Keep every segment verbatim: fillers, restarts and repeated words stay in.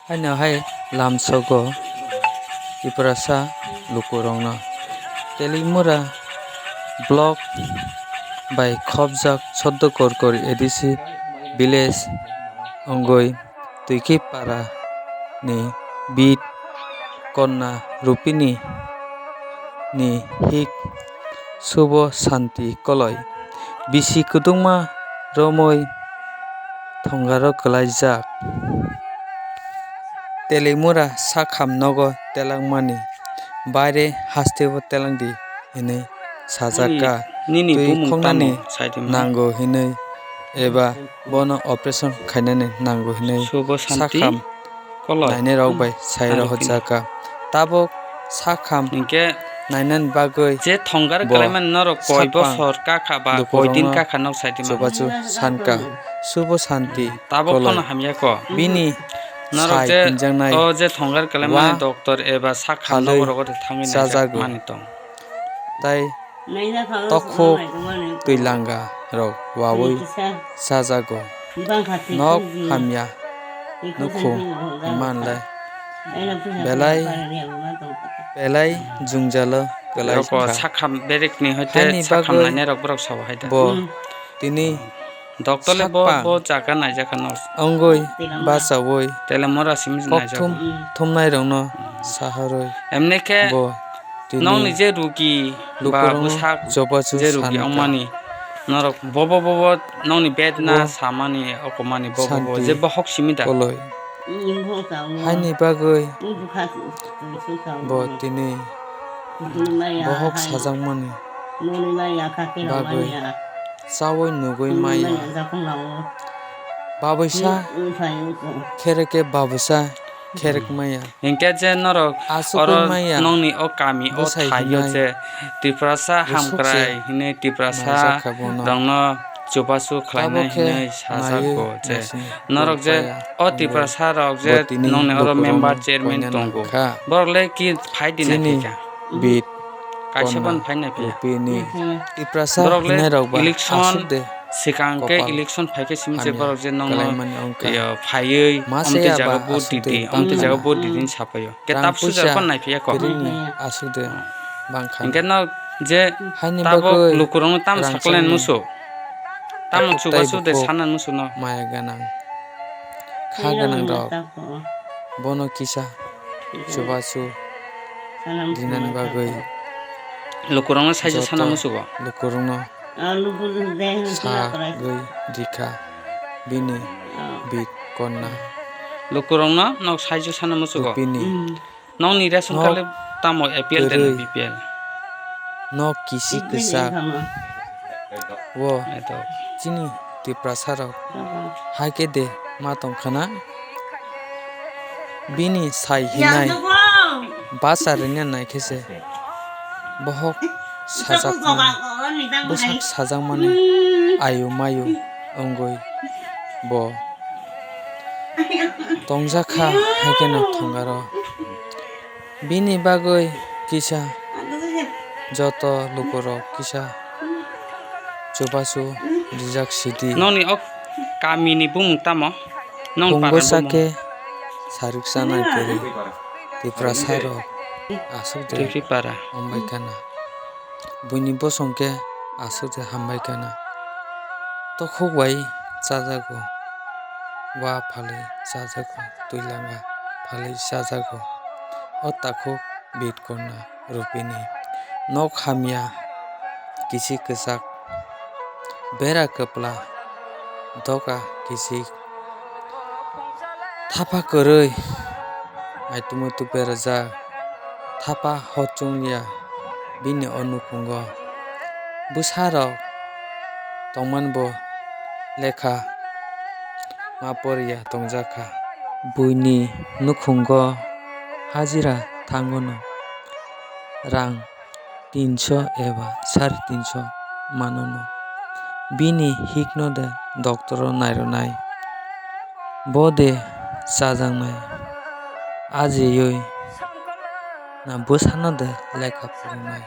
Haino hai lamsogo Tiprasa lukurokno Telimura block bai khopjak Soddo Korkori A D C village wngwi Twikhi para ni bit konna Rupini ni hik Subo Santi Koloi bisi kwdwkma romwi thongaro kwlaijak. Telimura sakham nogo telangmani baire hasteo telangdi hinwi sajak kha. Nini twi bumung khoknani tamo? Saidi mano. Nango hinwi eba bono operation khainani nango hinwi Subo Santi sakham Koloi. Nainai rok bai sai rohorjak kha. Tabuk sakham hinkhe nainani bagwi je thonggar bo kalaimani norok koi bosor kakha ba koi din kakha nok saidi mano. Chubachu sankha Subo Santi Koloi. Tabuk phano hamya kho. Bini sai pinjaknai o je thonggar kalaimani doctor eba sakham nogo rogo de thangwi chajago. Naijakmani tong. Tai tokhok twilanga rok wawi chajago. Nok hamya nukhung manle belai belai jungjalo kwlai kha. Sakham berekni hoite sakham nainai rok borok sao hai da. Bo tini Doctor le bo, bo jaga naijakha no. Wngwi bachawi Telemura simi kokthum naijak. Thumnai rokno sahorwi emne khe bo tini nokni je rugi ba lukurokno bwsak jobachu je rugi sankha. Wngmani norok bobo bobo nokni bedna bo samani okomani bobo bo Santi je bohok simi da. Koloi. Haini bagwi bo tini bohok sajakmani bagwi chawi nugwi maya. Babuisa kherekhe babuisa kherek maya. Hinkhe je norok oro nongni o kami o thaio je Tiprasa hamkrai hinwi Tiprasa rokno chubachu khlainai hinwi sajago je norok je o Tiprasa rok je nongni oro member chairman tongo. Borok le ki phai di nai kha. Kaisa ban phai nai phiya. Borok le election swkang khe election phai khe simi je borok je nongno phaiwi amtwi jaga vote di di, amtwi jaga vote di di hinwi saphaio. Khe tab suja ban nai phiya kho. Hinkhe no je tabok lukurokno tamo saklen musu. Tamo chubachu de sana musu no. Maya ganang. Kha ganang rok. Bono kisa chubachu dinani bagwi lukurokno saija sana musugo. Lukurokno sagwi rikha bini bit konna. Lukurokno nok saija sana musugo. Bini nokni ration card le tamo A P L de na B P L? Nok kisi kwchak. Wo chini Tiprasa rok hai khe de ma tong khana. Bini sai hinai basa rwna nai khe se bohok sajakmani, bwsak sajakmani ayu mayu wngwi bo tongjakha hai kheno thongaro. Bini bagwi kisa joto lukurok kisa chubachu rijak sidi. Nokni o kamini bumung tamo? Nokni para bumung? Khe sariksa nai kwrwi Tiprasa rok aswk de Tipripara wngbai khana. Buini bosong khe aswk de hambai khana. Tokhok bai chajago, wa phalwi chajago, twilanga phalwi chajago. O takhuk bit konna Rupini. Nok hamya, kichik kwchak, bera kwpla, doka kichik. Thapa kwrwi, maitu muitu berajak. Thapa hot chwngya bini o nukhungo. Bwsarok tongmani bo lekha ma poriya tongjakha. Buini nukhungo hajira thangono rang tinso eba sare tinso manono. Bini hikno de doktoro nairwnai. Bo de chajaknai, ajiyoi na bwsano de lekha phwrwngnai,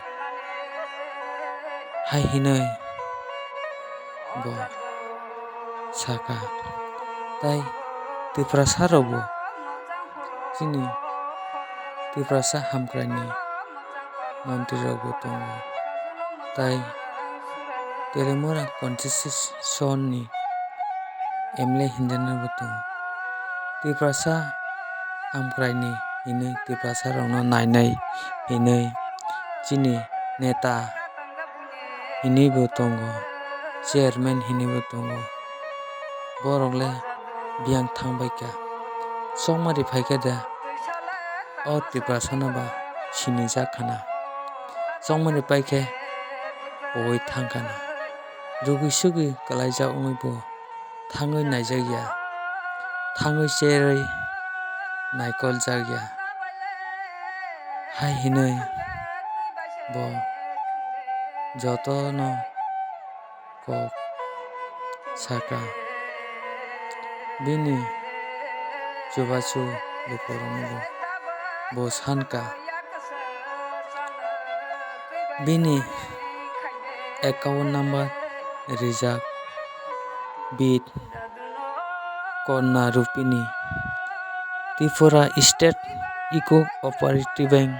hai hinoi bo saka. Tai Tiprasa rokbo chini Tiprasa hamkraini montrirokbo tongo, tai Telimura constituencyni M L A hinjanaibo tongo. Tiprasa hamkraini hinwi Tiprasarokno nainai hinwi chini neta hinwibo tongo, chairman hinwibo tongo. Borok le biyang thang bai kha. Chongmari phai khe de o Tiprasano ba sinijak khana. Chongmari pai khe pogwi thang khana. Rugwi sugwi kwlaijak wngwi bo thangwi naijakya, thangwi cherwi naikoljak ya. Hai hinwi bo jotono kok saka. Bini chubachu lukurokno bo, bo sankha. Bini account number rijak bit Konna Rupini, Tripura State Eco Operative Bank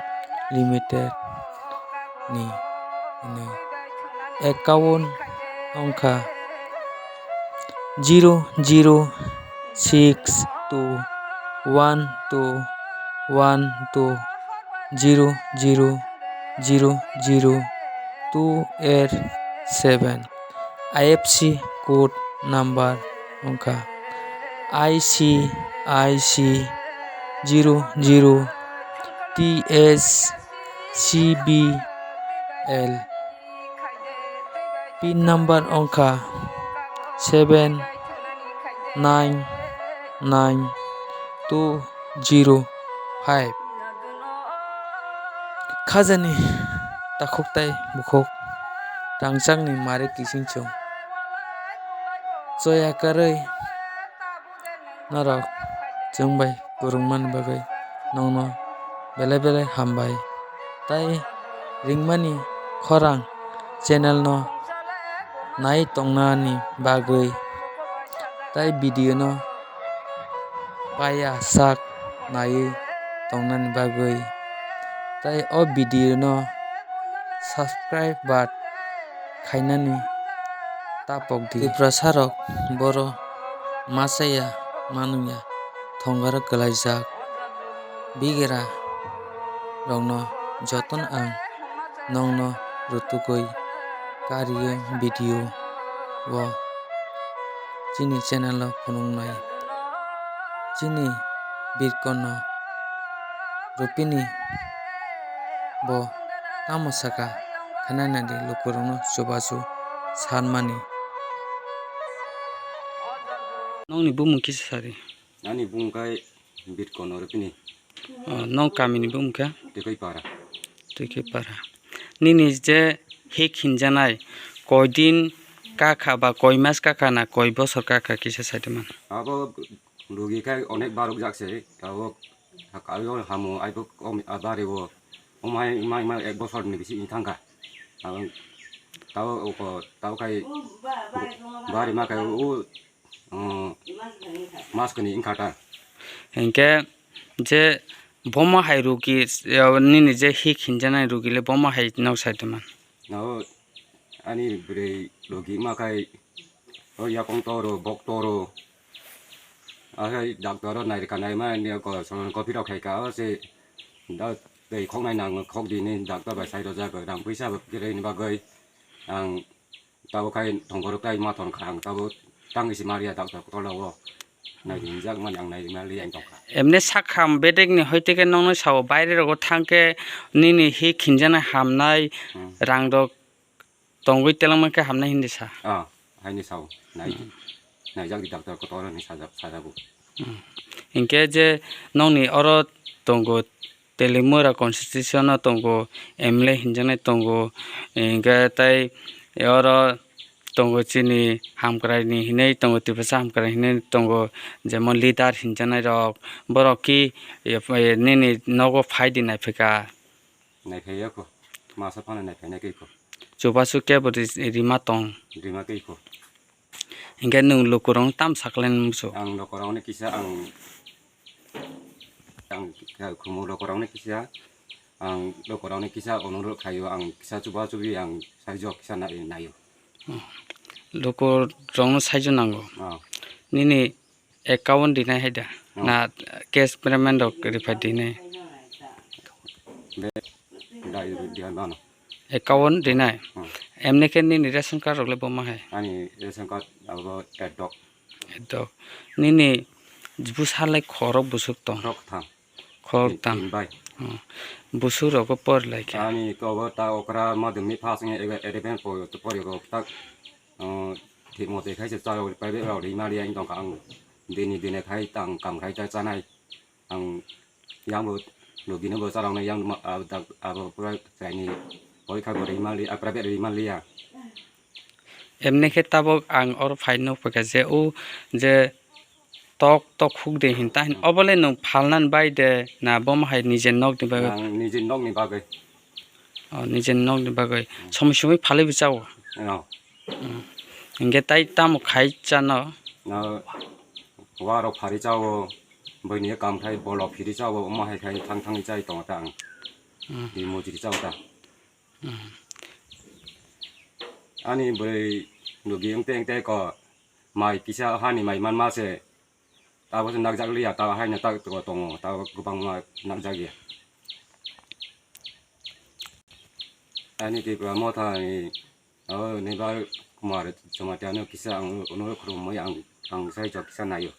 Limited ni hwnwi. Account wngkha zero zero six two one two one two zero zero zero zero two eight seven. I F S C code number wngkha I C I C zero zero T S C B L. Pin number wngkha seven nine nine two zero five. Khajani takhuk tai bukhuk, rangchakni mari kisingchung. Choya karwi norok chwng bai kwrwngmani bagwi nongno belai belai hambai. Tai ringmani khorang channel no nai tongnani bagwi, tai video no paiya sak naiwi tongnani bagwi, tai o video no subscribe ba khainani tapok di. Tiprasa rok boro machaya manwngya thongaro kwlaijak. Bigera rokno jotono ang nongno rutugwi kariwi video o chini channel o phunuknai. Chini Birkono Rupini bo tamo saka khainani di lukurokno chubachu sanmani. Nokni bumung kisa sari. Ani bumung kai Birkono Rupini. Oh, nong kamini bumung kha? Twikwipara. Twikwipara. Nini je hik hinjanai koi din kakha ba koi mas kakha na koi bosor kakha kisa saidi man? Abo rugi khai onek barok jak se, abo hakalo hamu aibo kom abari bo. Omai mai mai ek bosor ni bisi thangkha. Abo tao oko tao khai bari ma khai o, o, mas kani ingkha ta. Hinkhe je bomo hai rugi, nini je hik hinjanai rugi le bomo hai nok sai tongma? Nao ani bwrwi rugi ma khai o yapong toro, bok toro. Akhai doctor o nairwkha naima ni ko sonography rok khaika o se da tei khoknai nang khok di ni doctor bai sai rojak rang puisa bo kwrwi ni bagwi ang tabo khai thongkhorok tai ma thon kha ang tabo tang isi maria doctor kotor o nai ringjak mani ang nai rimali ang tongkha. Emne sakham bedek ni hoite khe nokno sao baire rogo thangkhe nini hi khinjana hamnai Hmm. rang rok tongwi telengma khe hamnai hindi sa. Ah, haini sao nai naijak di doctor kotor ni sajak sajago. Hmm. Hinkhe je nokni oro tongo Telimura constitution o tongo, M L A hinjaknai tongo, hinkhe tai oro tongo chini hamkrai ni hinwi tongo, Tiprasa hamkrai hinwi tongo, jemon leader hinjaknai rok, borok ki, e, e, nini nogo phai di naiphika? Naiphaiya kho, masa phano naiphai nai khe kho. Chubachu kebo ri-, rima tong. Rima khe kho. Hinkhe nwng lukurokno tam sakhlai muchung? Ang lukurokno kisa ang Ang kisa khumui lokorokno kisa, ang lokorokno kisa onurok khlaio, ang kisa chuba chubi ang saijo kisa nai-, naio. Luku rokno saijo nango. Oh. Nini account dinai hai da? Oh. Na cash payment rok riphai dinai? Be, dai, dai, mano. Account dinai? Hmm. Emne khe nini ration card rok le bo ma hai? Ani ration card abo edok. Edok. Nini bwsa lai khorok busuk tong? Khorok thang. Khorok thang. Tin bai. Hmm. Busuk rok bo por lai khe? Ani kobo ta okra madhyamik pass wngya ega eleven po-, pori go tak, uh, thik mote khai se chalo private rok ri mali ang tong kha ang dini dini khai tang kam khai ta chanai. Ang yang bo logi no bo charang nai yang ma-, abo dak-, abo pura chaini porikha bo ri mali, a private ri mali ya. Emne khe tabok ang oro phai nuk phaikha je o je tok tok khuk de hin ta hin obo le nwng phalna ni bai de na bo ma hai nije nok ni bagwi? Ang nije nok ni bagwi. Oh, nije nok ni bagwi. Somoi somoi phalwi bo chao? Oh. Hmm. Hingke tai tamo khai chano? Na, warok phari chao, bwini kam khai bolok phiri chao, omo hai khai thang thangwi chai tongo ta ang. Hmm. Di mojri chao ta. Hmm. Ani bwrwi logi wngte wngte ko mai kisa hani mai manma se. Tabok se nakjak liya, ta haino tak tongo, tabok kwbangma nakjak ya. Ani Tipra Motha ni, o, neighbor Kumar Jamatia no kisa ang ono khulumwi ang, ang sai jok kisa naio.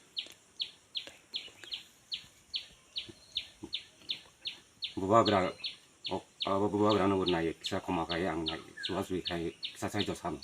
Bubagra, o, abo bubagra no bo naio, kisa khoma khai ang nai, suwa sui khai, kisa sai jok sam.